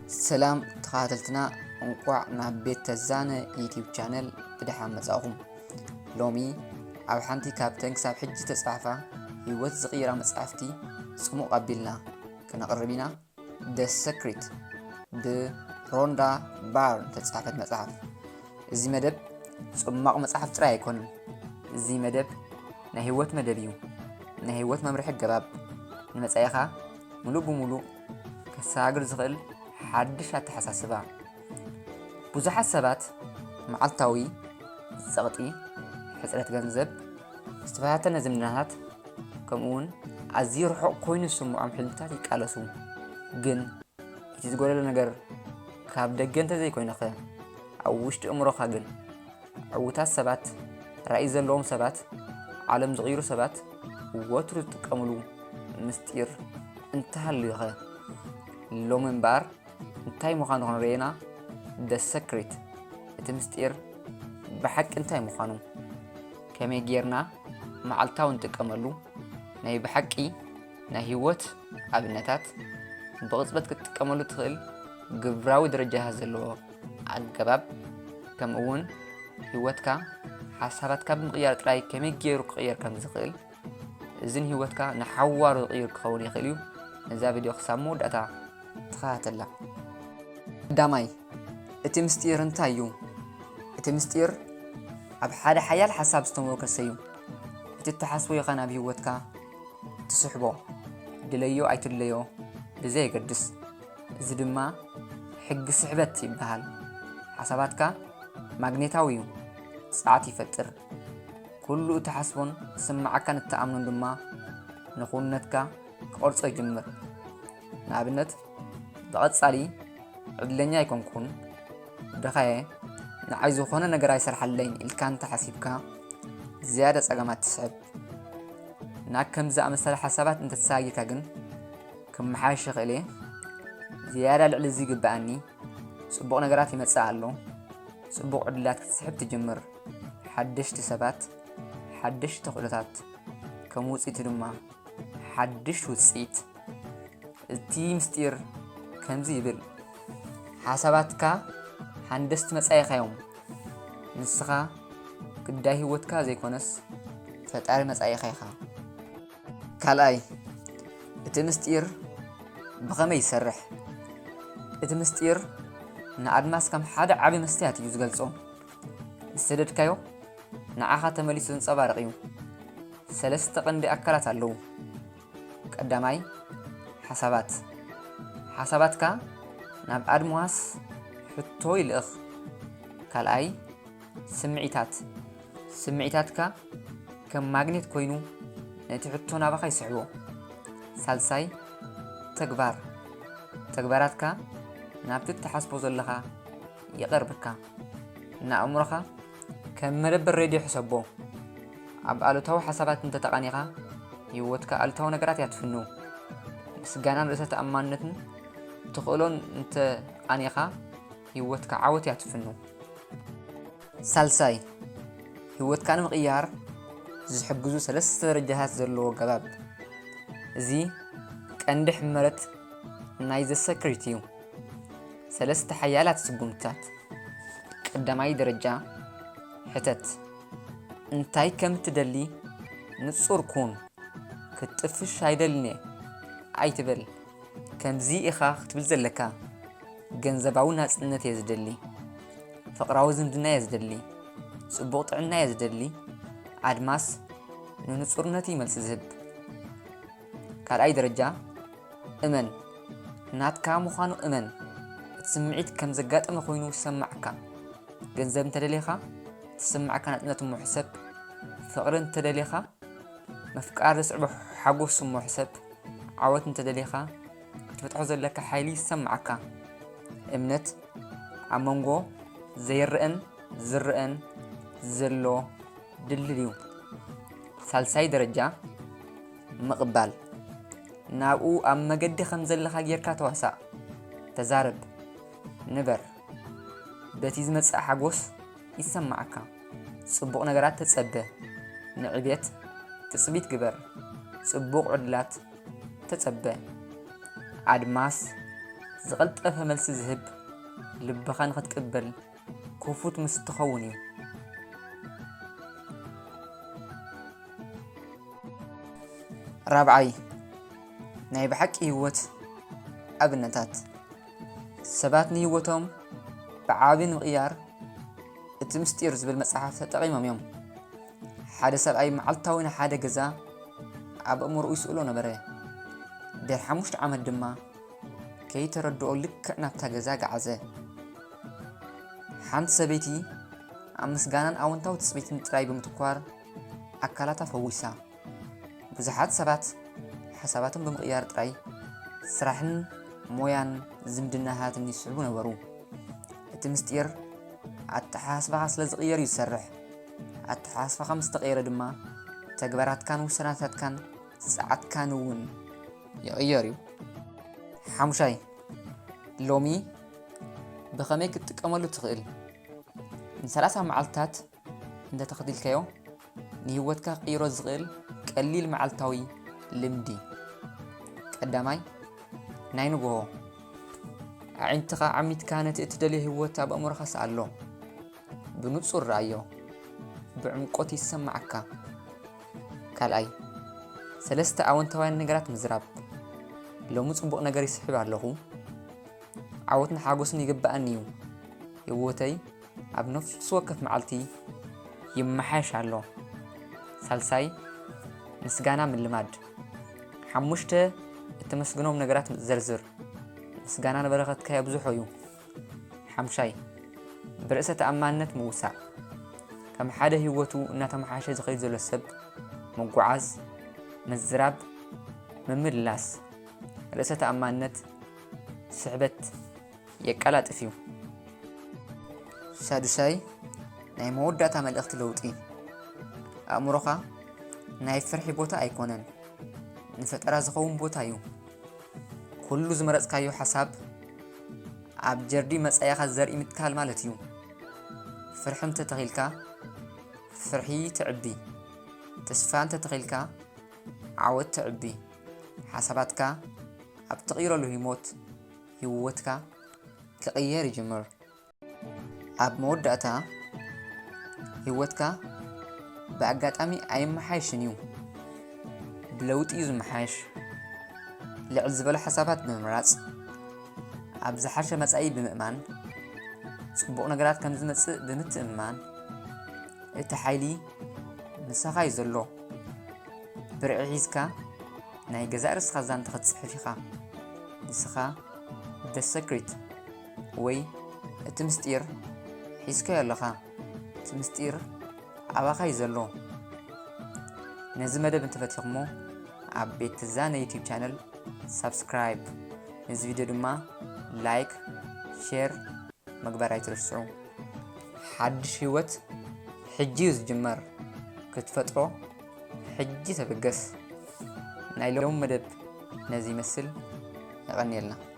ሰላም ተኸታተልትና፣ እንቋዕ ናብ ቤት ተዛነ ዩቲዩብ ቻነል ብደሓን መጻእኹም። ሎሚ ኣብ ሓንቲ ካብተን ክሳብ ሕጂ ተጻሕፋ ህይወት ዝቕይራ መጻሕፍቲ ጽሙቕ ኣቢልና ክነቕርብ ኢና። The Secret ብሮንዳ ባርን ተጻሕፈት መጽሓፍ። እዚ መደብ ጽማቕ መጽሓፍ ጥራይ ኣይኮንን። እዚ መደብ ናይ ህይወት መደብ እዩ። ናይ ህይወት መምርሒ ኣገባብ፣ ንመጻኢኻ ምሉእ ብምሉእ ከሰጋግር ዝኽእል ሓድሽ ኣተሓሳስባ። ብዙሓት ሰባት መዓልታዊ ጸቕጢ፣ ሕጽረት ገንዘብ፣ ዝተበታተነ ዝምድናታት፣ ከምኡውን ኣዝዩ ርሑቕ ኮይኑ ዝስምዖም ሕልምታት ይቃለሱ። ግን እቲ ዝጎደለ ነገር ካብ ደገ እንተዘይኮይኑኸ፣ ኣብ ውሽጢ እምሮኻ ግን ዕዉታት ሰባት፣ ራእይ ዘለዎም ሰባት፣ ዓለም ዝቕይሩ ሰባት ወትሩ ዝጥቀምሉ ምስጢር እንተሃልዩኸ? ሎሚ እምበኣር እንታይ ምዃኑ ክንርኢ ኢና። The Secret፣ እቲ ምስጢር ብሓቂ እንታይ ምዃኑ፣ ከመይ ጌርና መዓልታዊ ንጥቀመሉ፣ ናይ ብሓቂ ናይ ህይወት ኣብነታት፣ ብቕጽበት ክትጥቀመሉ ትኽእል ግብራዊ ደረጃታት ዘለዎ ኣገባብ፣ ከምኡ እውን ህይወትካ ሓሳባትካ ብምቕያር ጥራይ ከመይ ገይሩ ክቕየር ከም ዝኽእል፣ እዝን ህይወትካ ንሓዋሩ ዝቕይር ክኸውን ይኽእል እዩ። ነዛ ቪድዮ ክሳብ መወዳእታ ተኸታተላ። ቀዳማይ፣ እቲ ምስጢር እንታይ እዩ? እቲ ምስጢር ኣብ ሓደ ሓያል ሓሳብ ዝተመርኮሰ እዩ። እቲ እትሓስቦ ኢኻ ናብ ህይወትካ ትስሕቦ፣ ድለዮ ኣይትድለዮ ብዘየገድስ። እዚ ድማ ሕጊ ስሕበት ይበሃል። ሓሳባትካ ማግኔታዊ እዩ፣ ጸዓት ይፈጥር። ኩሉ እትሓስቦን ዝስምዓካን እትኣምኖን ድማ ንኽውንነትካ ክቐርጾ ይጅምር። ንኣብነት፣ ብቐጻሊ ዕድለኛ ኣይኮንኩን፣ ድኻየ፣ ንዓይ ዝኾነ ነገር ኣይሰርሓለይን ኢልካ እንተሓሲብካ፣ ዝያዳ ጸገማት ትስዕብ። ናብ ከምዚ ዝኣመሰለ ሓሳባት እንተተሰጋጊርካ ግን፣ ክመሓየሽ ይኽእል እየ፣ ዝያዳ ልዕሊ እዚ ይግብኣኒ፣ ጽቡቕ ነገራት ይመጽእ ኣሎ፣ ጽቡቕ ዕድላት ክትስሕብ ትጅምር። ሓደሽቲ ሰባት፣ ሓደሽቲ ክእለታት፣ ከም ውጽኢቱ ድማ ሓድሽ ውጽኢት። እቲ ምስጢር ከምዚ ይብል፣ ሓሳባትካ ሃንደስቲ መጻኢኻ እዮም። ንስኻ ግዳይ ህይወትካ ዘይኮነስ፣ ፈጣሪ መጻኢኻ ኢኻ። ካልኣይ፣ እቲ ምስጢር ብኸመይ ይሰርሕ? እቲ ምስጢር ንኣድማስ ከም ሓደ ዓቢ መስትያት እዩ ዝገልጾ። ዝሰደድካዮ ንዓኻ ተመሊሱ ዘንጸባርቕ እዩ። ሰለስተ ቀንዲ ኣካላት ኣለዉ። ቀዳማይ፣ ሓሳባት። ሓሳባትካ ናብ ኣድማስ ሕቶ ይልእኽ። ካልኣይ፣ ስምዒታት። ስምዒታትካ ከም ማግኔት ኮይኑ ነቲ ሕቶ ናባኻ ይስሕቦ። ሳልሳይ፣ ተግባር። ተግባራትካ ናብቲ እትሓስቦ ዘለኻ የቐርበካ። ንኣእምሮኻ ከም መደበር ሬድዮ ሕሰቦ። ኣብ ኣሉታዊ ሓሳባት እንተተቓኒኻ፣ ህይወትካ ኣሉታዊ ነገራት እያ ትፍንው። ምስጋናን ርእሰ ተኣማንነትን ትኽእሎን እንተቓኒኻ፣ ህይወትካ ዓወት እያ ትፍንው። ሳልሳይ፣ ህይወትካ ንምቕያር ዝሕግዙ ሰለስተ ደረጃታት ዘለዎ ኣገባብ። እዚ ቀንዲ ሕመረት ናይ The Secret እዩ። ሰለስተ ሓያላት ስጉምትታት። ቀዳማይ ደረጃ፣ ሕተት። እንታይ ከም እትደሊ ንጹር ኩን። ክትጥፍሽ ኣይደልን እየ ኣይትበል። ከምዚ ኢኻ ክትብል ዘለካ። ገንዘባዊ ናጽነት እየ ዝደሊ። ፍቕራዊ ዝምድና እየ ዝደሊ። ጽቡቕ ጥዕና እየ ዝደሊ። ኣድማስ ንንጹርነት እዩ መልሲ ዝህብ። ካልኣይ ደረጃ፣ እመን። ናትካ ምዃኑ እመን። እቲ ስምዒት ከም ዘጋጠመ ኮይኑ ይሰማዓካ። ገንዘብ እንተደሊኻ፣ ዝስማዓካ ናጽነት እሞ ሕሰብ። ፍቕሪ እንተደሊኻ፣ ምፍቃር ዘስዕቦ ሓጎስ እሞ ሕሰብ። ዓወት እንተደሊኻ፣ ክትበጽሖ ዘለካ ሓይሊ ይሰማዓካ። እምነት ኣብ መንጎ ዘይረኣን ዝረኣን ዘሎ ድልድል እዩ። ሳልሳይ ደረጃ፣ ምቕባል። ናብኡ ኣብ መገዲ ከም ዘለኻ ጌርካ ተዋሳእ። ተዛረብ። ንበር። በቲ ዝመጽእ ሓጎስ ይሰማዓካ። ጽቡቕ ነገራት ተጸበ። ንዕቤት ትጽቢት ግበር። ጽቡቕ ዕድላት ተጸበ። ኣድማስ ዝቐልጠፈ መልሲ ዝህብ ልብኻ ንኽትቅበል ክፉት ምስ ትኸውን እዩ። ራብዓይ፣ ናይ ብሓቂ ህይወት ኣብነታት። ሰባት ንህይወቶም ብዓቢ ንምቕያር እቲ ምስጢር ዝብል መጽሓፍ ተጠቒሞም እዮም። ሓደ ሰብኣይ መዓልታዊ ንሓደ ገዛ ኣብ ኣእምሮኡ ይስእሎ ነበረ። ድሕሪ ሓሙሽተ ዓመት ድማ ከይተረድኦ ልክዕ ናብታ ገዛ ገዓዘ። ሓንቲ ሰበይቲ ኣብ ምስጋናን ኣወንታዊ ትጽቢትን ጥራይ ብምትኳር ኣካላታ ፈዊሳ። ብዙሓት ሰባት ሓሳባቶም ብምቕያር ጥራይ ስራሕን ሞያን ዝምድናታትን ይስዕቡ ነበሩ። እቲ ምስጢር ኣተሓሳስባኻ ስለ ዝቕየር እዩ ዝሰርሕ። ኣተሓሳስባኻ ምስ ተቐየረ ድማ ተግባራትካን ውሳናታትካን ጸዓትካን እውን ይቕየር እዩ። ሓሙሻይ፣ ሎሚ ብኸመይ ክትጥቀመሉ ትኽእል? ንሰላሳ መዓልትታት እንተተኸቲልካዮ፣ ንህይወትካ ክቕይሮ ዝኽእል ቀሊል መዓልታዊ ልምዲ። ቀዳማይ፣ ናይ ንግሆ ኣዒንትኻ ዓሚትካ ነቲ እትደልዮ ህይወት ኣብ ኣእምሮኻ ስኣሎ። ብንጹር ረኣዮ። ብዕምቆት ይሰማዓካ። ካልኣይ፣ ሰለስተ ኣወንታውያን ነገራት ምዝራብ። ሎሚ ጽቡቕ ነገር ይስሕብ ኣለኹ። ዓወትን ሓጎስን ይግብኣኒ እዩ። ህይወተይ ኣብ ነፍሲ ወከፍ መዓልቲ ይመሓየሽ ኣሎ። ሳልሳይ፣ ምስጋና ምልማድ። ሓሙሽተ እተመስግኖም ነገራት ዘርዝር። ምስጋና ንበረኸትካ የብዝሖ እዩ። ሓምሻይ፣ ብርእሰ ተኣማንነት ምውሳእ። ከም ሓደ ህይወቱ እናተመሓየሸ ዝኸይድ ዘሎ ሰብ ምጉዓዝ፣ ምዝራብ፣ ምምልላስ። ርእሰ ተኣማንነት ስሕበት የቀላጥፍ እዩ። ሳዱሳይ፣ ናይ መወዳእታ መልእኽቲ ለውጢ። ኣእምሮኻ ናይ ፍርሒ ቦታ ኣይኮነን፣ ንፈጠራ ዝኸውን ቦታ እዩ። ኩሉ ዝመረጽካዮ ሓሳብ ኣብ ጀርዲ መጻኢኻ ዘርኢ ምትካል ማለት እዩ። ፍርሒ እንተተኺልካ፣ ፍርሒ ትዕቢ። ተስፋ እንተተኺልካ፣ ዓወት ትዕቢ። ሓሳባትካ ኣብ ትቕይረሉ ህይሞት፣ ህይወትካ ክቕየር ይጅምር። ኣብ መወዳእታ፣ ህይወትካ ብኣጋጣሚ ኣይመሓየሽን እዩ። ብለውጢ እዩ ዝመሓየሽ። ልዕል ዝበሉ ሓሳባት ብምምራጽ፣ ኣብ ዝሓሸ መጻኢ ብምእማን፣ ጽቡቕ ነገራት ከም ዝመጽእ ብምትእምማን፣ እቲ ሓይሊ ምሳኻ እዩ ዘሎ። ብርዒ ሒዝካ ናይ ገዛእ ርእስኻ ዛንታ ክትጽሕፍ ኢኻ። ንስኻ The Secret ወይ እቲ ምስጢር ሒዝካዮ ኣለኻ። እቲ ምስጢር ኣባኻ እዩ ዘሎ። ነዚ መደብ እንተፈቲኹሞ፣ ኣብ ቤት ትዛነ ዩቲዩብ ቻነል ሳብስክራይብ፣ ነዚ ቪድዮ ድማ ላይክ፣ ሼር ምግባር ኣይትረስዑ። ሓድሽ ህይወት ሕጂ እዩ ዝጅመር። ክትፈጥሮ ሕጂ ተበገስ። ናይ ሎሚ መደብ ነዚ ይመስል። የቐንየልና።